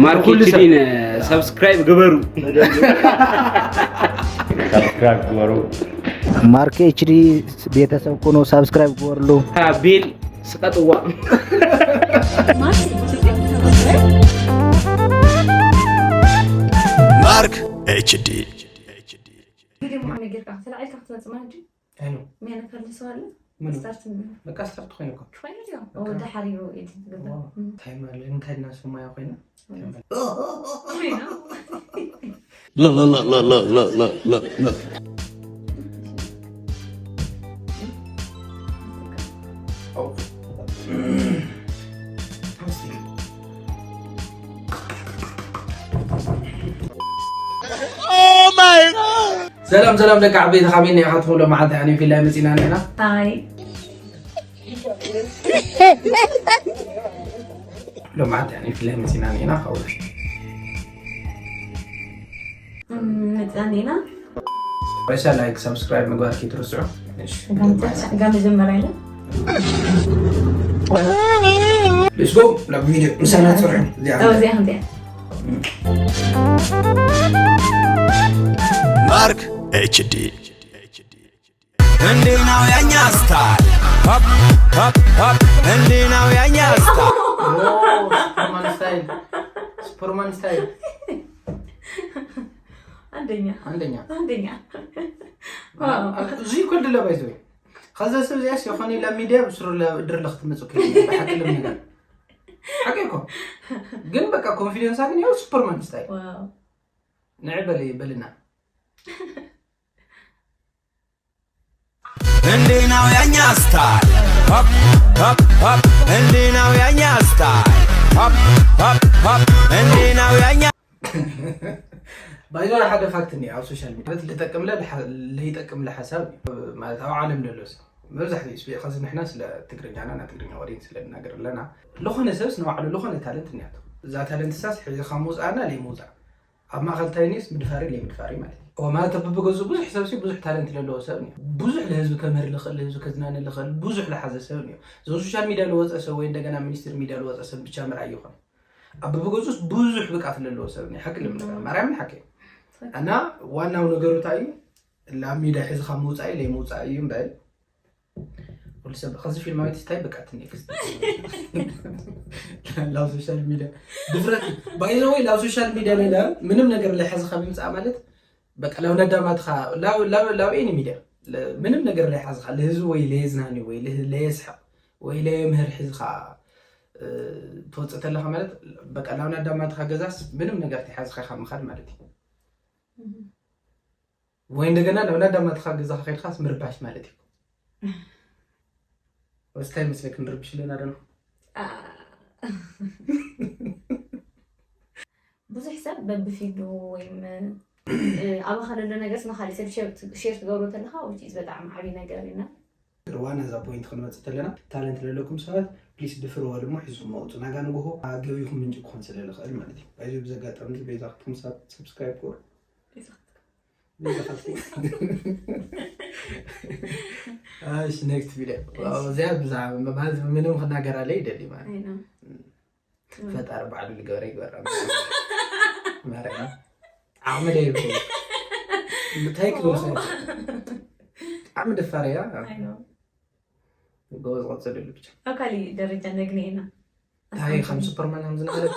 ማርክ ኩሉ ሰብ። ኤችዲን ሰብስክራይብ ግበሩ። ሳብስክራይብ ግበሩ። ማርክ ኤችዲ ቤተሰብ ኮኖ ሳብስክራይብ ግበርሉ። ቤል ስቀጥዋ። ማርክ ኤችዲ። ቪድዮ ምናምን ጌርካ ተላዒልካ ክትመጽእ ማለት ድዩ? ኣይኖ ሚያና ካልዲ ሰው አለ? ምኑ? ስታርት እንበል። በቃ ስታርት ኮይነ እኮ ኮይነ ድዩ? ኦ፣ ደሓር እዩ ኤዲት ዝግበር። እንታይ ማለት እንታይ እናሰማያ ኮይነ ወይ ነው? Look, look, look, look, look, look, look, look, look. ሰላም ሰላም ደቂ ዓበይቲ ካሜን ኢኻትኩም ሎማዓንቲ ኣነ ፊላይ መፂና ኔና ኣይ ሎማዓንቲ ኣነ ፊላይ መፂና ኔና ኸው መፅና ኔና ሬሳ ላይክ ሳብስክራይብ ምግባር ከይትርስዑ። ጋ መጀመሪያ ኢለ ሌትስ ጎ ናብ ቪድዮ ምሳና ፅርሑ እዚኣ እዚኣ ከምዚኣ Mark ኤችዲ እንዴ ነው ያኛ ስታይል ሆፕ ሆፕ ሆፕ እንዴ ነው ያኛ ስታይል ሱፐርማን ስታይል ሱፐርማን ስታይል አንደኛ አንደኛ አንደኛ እዚ ይኮል ድለ ባይዘ ከዛ ሰብ እዚኣስ የኾነ ኢላ ሚድያ ብስሩ ድርለ ክትመፅእ ከ ብሓቂ ለምንጋር ሓቂ እኮ ግን በቃ ኮንፊደንሳ ግን ያው ሱፐርማን ስታይል ንዕ በለ በልና እንዴ ነው ያኛ ስታይል ሆፕ ሆፕ ሆፕ እንዴ ነው ያኛ ስታይል ሆፕ ሆፕ ሆፕ እንዴ ነው ያኛ ባይዞ ሓደ ፋክት እኒ ኣብ ሶሻል ሚዲያ ልጠቅምለ ለይጠቅምለ ሓሳብ ማለት ኣብ ዓለም ዘሎ ሰብ መብዛሕትኡ ስፔ ከዚ ንሕና ስለ ትግርኛና ና ትግርኛ ወሬን ስለ ንናገር ኣለና ለኾነ ሰብስ ንባዕሉ ለኾነ ታለንት እኒያቶ እዛ ታለንት ሳስ ሕዚ ካብ ምውፅኣና ለይምውፃእ ኣብ ማእኸል ታይኒስ ምድፋሪ ለይምድፋሪ ማለት እዩ ማለት ብብገዙ ብዙሕ ሰብ ሲ ብዙሕ ታለንት ለለዎ ሰብ እዩ ብዙሕ ለህዝቢ ከምህር ልኽእል ለህዝቢ ከዝናነ ልኽእል ብዙሕ ለሓዘ ሰብ እዩ እዞም ሶሻል ሚዲያ ለወፀ ሰብ ወይ እንደገና ሚኒስትር ሚዲያ ለወፀ ሰብ ብቻ ምርኣይ ይኾን ኣብ ብብገዙስ ብዙሕ ብቃት ለለዎ ሰብ እዩ ሓቂ ልምንበር ማርያምን ሓቂ እና ዋናው ነገሩ እንታይ እዩ ላብ ሚዲያ ሕዚ ካብ ምውፃእ ለይምውፃእ እዩ እምበል ኩሉ ሰብ ከዚ ፊልማዊት ስታይ በቃ ትኔክስት ላብ ሶሻል ሚዲያ ድፍረት ባይዘወይ ላብ ሶሻል ሚዲያ ሌላ ምንም ነገር ለይ ሕዚ ካብ ይምፃእ ማለት በቃ ላብ ነዳማትኻ ላብ ኤኒ ሚዲያ ምንም ነገር ለይ ሓዝኻ ለህዝቢ ወይ ለየዝናኒ ወይ ለየስሕቕ ወይ ለየምህር ሕዝኻ ትወፅእ ተለኻ ማለት በቃ ላብ ነዳማትኻ ገዛስ ምንም ነገር ተይሓዝኻ ካብ ምኻድ ማለት እዩ ወይ እንደገና ናብ ናዳማትኻ ገዛኻ ከድካስ ምርባሽ ማለት እዩ ወስታይ መስለክ ንርብሽ ኣለና ደና ብዙሕ ሰብ በብፊዱ ወይም ኣባኻ ለሎ ነገር ንካሊእ ሰብ ሼር ትገብሮ ተለኻ ውጭ በጣም ዓብዪ ነገር ኢና ዋና እዛ ፖይንት ክንመፅእ ተለና ታለንት ለለኩም ሰባት ፕሊስ ድፍርዋ ድማ ሒዝኩም ኣውፁ ናጋ ንግሆ ገቢኹም ምንጭ ክኾን ስለ ልኽእል ማለት እዩ እዚ ብዘጋጠም በይዛ ክትኩም ሰብስክራይብ ኮር እሺ ኔክስት ቪዲዮ እዚኣ ብዛዕባ ማለት ምንም ክናገር ኣለ ይደሊ ማለት ፈጣሪ ባዕሉ ዝገበረ ይግበራ ማርያም ዓቕሚ ደይብሉ እንታይ ክብል ብጣዕሚ ደፋር እያ ጎበዝ ቀፅልሉ ብቻ ኣብ ካሊእ ደረጃ ነግንየና እንታይ ከም ሱፐርማን ከም ዝነበረት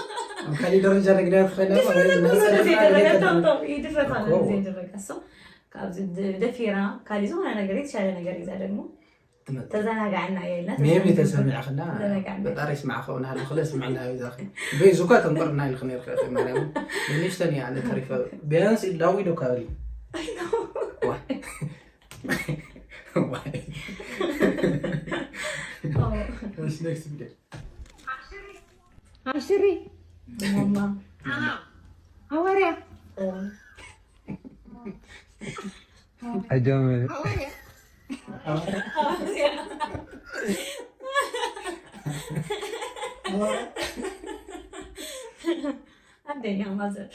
ኣብ ካሊእ ደረጃ ነግንያ ትኽእል ይድፍረታ ካብዚ ደፊራ ካሊእ ዝኾነ ነገር የተሻለ ነገር ይዛ ደግሞ ተዘናጋዕና እያ ኢልና ሜቢ ተሰሚዕኽና በጣሪ ስማዕ ከውን ሃለ ክለ ስምዕና ይዛኺ በይ ዙካ ተንቆርና ኢልክ ነርክ ማርያም ንንሽተን እያ ኣነ ተሪፈ ቢያንስ ዳዊ ዶ ካበሊ Why? Why? What's next video? Ashiri. Mama. How are you? I don't know. አንደኛ ማዘር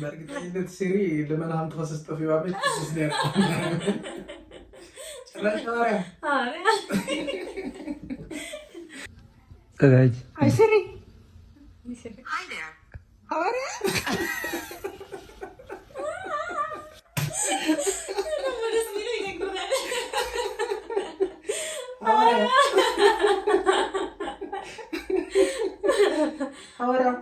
በእርግጠኝነት ሲሪ ልመና ከም ትኸስስ ጠፊዋ ቤት ክስስ ነራ ጭራሽ ሐዋርያ እበይ። Hi Siri. Hi there. How are you? How are you? How are you?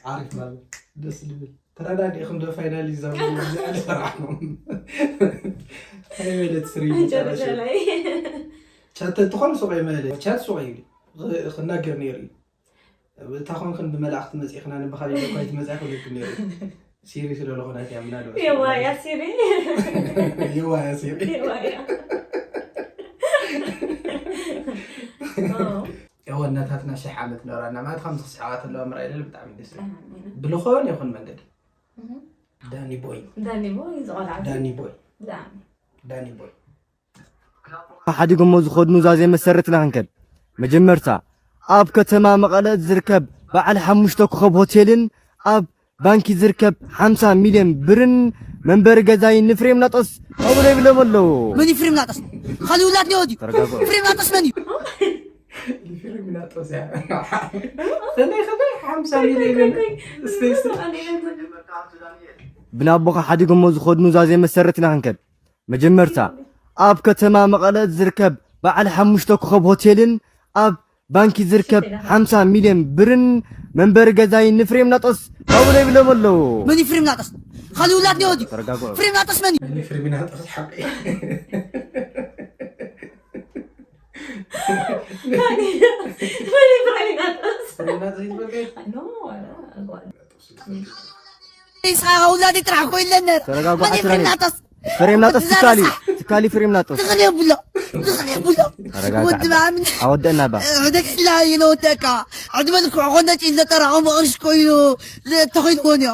ዓሪፍ ማለት ደስ ዝብል ተረዳዲእኹም ዶ ፋይናሊ ዛብሰራሕኩም ኣይበለት ስሪ ቻተ ትኾን ሱቕ ይመለ ቻት ሱቕ ይብል ክናገር ነይሩ እዩ እታ ኾንክን ብመላእኽቲ መፂእኽና ንባኻል እኳ ይትመፅያ ክብለኩም ነይሩ ሲሪ ስለዝኾነት እያ ምናልባት የዋያ ሲሪ የዋያ ሲሪ የዋያ የወ እናታትና ሽሕ ዓመት ነራና ማለት ከም ዝስሕቓ ተለዋ ምርኣይ ደለ ብጣዕሚ ደስ ብልኾን ይኹን መንገዲ ዳኒ ቦይ ዳኒ ቦይ ዝቆልዓ ዳኒ ቦይ ብጣዕሚ ዳኒ ቦይ ሓዲጎሞ ዝኸድኑ ዛዜ መሰረትና ክንከድ መጀመርታ ኣብ ከተማ መቐለ ዝርከብ በዓል ሓሙሽተ ኮኸብ ሆቴልን ኣብ ባንኪ ዝርከብ ሓምሳ ሚልዮን ብርን መንበሪ ገዛይ ንፍሬም ናጦስ ኣውሎ ይብሎም ኣለዉ። መን እዩ ፍሬም ናጦስ? ካልእ ውላድ ኔወት እዩ። ተረጋግኦ። ፍሬም ናጦስ መን እዩ? ፊልም ናጦስ እያ ሰናይ ከበይ ሓምሳ ሚልዮን እስከ እስከ ብናቦኻ ሓዲጎሞ ዝኸድኑ ዛዜ መሰረትና ክንከድ መጀመርታ ኣብ ከተማ መቐለ ዝርከብ በዓል ሓሙሽተ ኮኸብ ሆቴልን ኣብ ባንኪ ዝርከብ ሓምሳ ሚልዮን ብርን መንበሪ ገዛይ ንፍሬም ናጦስ ኣውሎ ይብሎም ኣለዉ። መን እዩ ፍሬም ናጦስ? ካልእ ውላድ ኔወት እዩ። ተረጋግኦ። ፍሬም ናጦስ መን እዩ? ፊልም ናጦስ ሓቂ ኢስሓቅ ውላደይ ጥራሕ ኮይለነ ተረጋጉ ኣትራኒ ፍሬም ናጦስ ትካሊ ትካሊ ፍሬም ናጦስ ትኽል የብሎ ትኽል የብሎ ወዲ ማምን ኣወደና ባ ደላ ይነወደካ ዕድመ ልክዕ ኮነ ጭ ዘጠራዖ መቕርሽ ኮይኑ ተኾይንዎ ኒዮ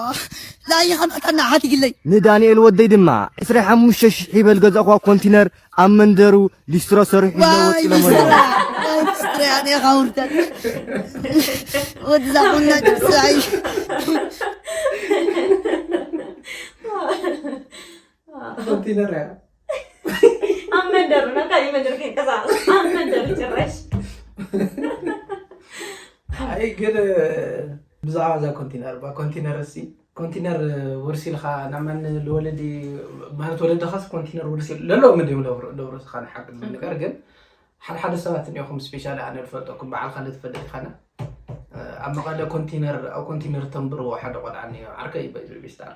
ላይኻ መታና ሓቲግለይ ንዳንኤል ወደይ ድማ ዕስራ ሓሙሽተ ሽሕ ይበል ገዛእኳ ኮንቲነር ኣብ መንደሩ ሊስትሮ ሰሪሑ ይለወጥ ኢሎም ኣለዉ። ወድዛ ቁና ጭብሳይ ኮንቲነር እያ ኣብ መንደር ናብ ካሊእ መንደር ከይንቀሳቐስ ኣብ መንደር ጭራሽ ኣይ ግን ብዛዕባ እዛ ኮንቲነር ባ ኮንቲነር ሲ ኮንቲነር ውርሲ ኢልካ ናብ መን ልወለዲ ማለት ወለድኻስ ኮንቲነር ውርሲ ለለዎም እንዲዮም ለውርስኻ ንሓቂ ነገር ግን ሓደ ሓደ ሰባት እኒኦኹም ስፔሻሊ ኣነ ዝፈልጠኩም በዓልካ ለትፈልጥ ኢኻና ኣብ መቐለ ኮንቲነር ኣብ ኮንቲነር ተንብርዎ ሓደ ቆልዓ እኒኦ ዓርከ እዩ በዚ ቢስታል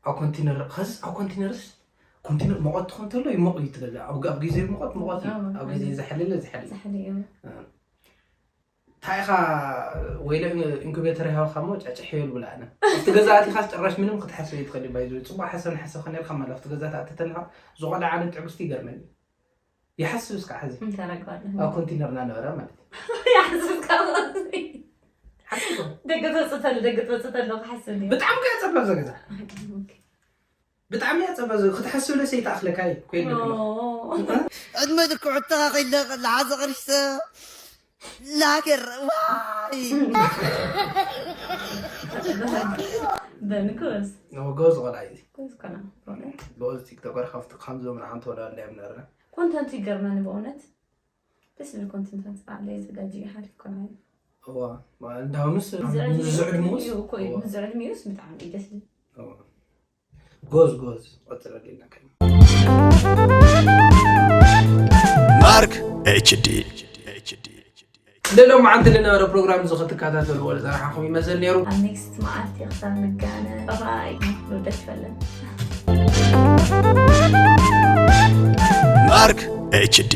ኣብ ኮንቲነር ኸስ ኣብ ኮንቲነርስ ኮንቲነር መቆት ትኾን ተሎ ይሞቕ እዩ ትገዛ ኣብ ግዜ መቆት መቆት ኣብ ግዜ ዝሐልለ ዝሐል እንታይ ኢኻ ወይለ ኢንኩቤተር ይሃብካ ሞ ጫጭሕ ይብል ብላ ኣነ ኣብቲ ገዛ ኣቲኻስ ጭራሽ ምንም ክትሓስብ ይትኽእል ባይ ዝብል ፅቡቅ ሓሳብ ንሓሰብካ ነርካ ማለት ኣብቲ ገዛ ተኣቲ ተለካ ዝቆልዓ ዓይነት ትዕግስቲ ይገርመኒ ይሓስብ እስካ ሕዚ እንታይ ረግባለህ? ኣብ ኮንቲነርና ነበረ ማለት እዩ። ይሓስብካ ማለት እዩ። ሓስብ ደገ ተወፅእ ተሎ ደገ ተወፅእ ተሎ ክሓስብ እዩ። ብጣዕሚ ከ ያፀባ ዘገዛ ኦኬ። ብጣዕሚ ያፀባ ዘ ክትሓስብ ለሰ ይተኣኽለካ እዩ ኮይነ ኦ። ዕድመ ልክዑ ተኻኺለ ለሓዘ ቅርሽተ ላገር ዋይ በንክስ ጎዝ ቆልዓ እዩ። ጎዝ ቆልዓ በእውነት። በእውነት ቲክቶከር ካብቲ ከምዞም ንዓም ተወዳድላ እዮም ነርና። ኮንተንቱ ይገርመኒ በእውነት። ደስ ዝብል ኮንተንት ኣምፅእ ኣለይ ዘጋጅ ሓሪፍ ኮናዩ እዋ እንዳውምስ ዝዕድሙስ እኮ እዩ ዝዕድሚዩስ ብጣዕሚ እዩ ደስ ዝብል ጎዝ ጎዝ ቆፅረልና ከ ማርክ ኤችዲ ለሎም መዓልቲ ዝነበረ ፕሮግራም እዚ ክትከታተልዎ ዝፀናሓኹም ይመስል ነይሩ ኣብ ኔክስት መዓልቲ ክሳብ ንጋነ ባይ ንወደት ይፈለን ማርክ ኤችዲ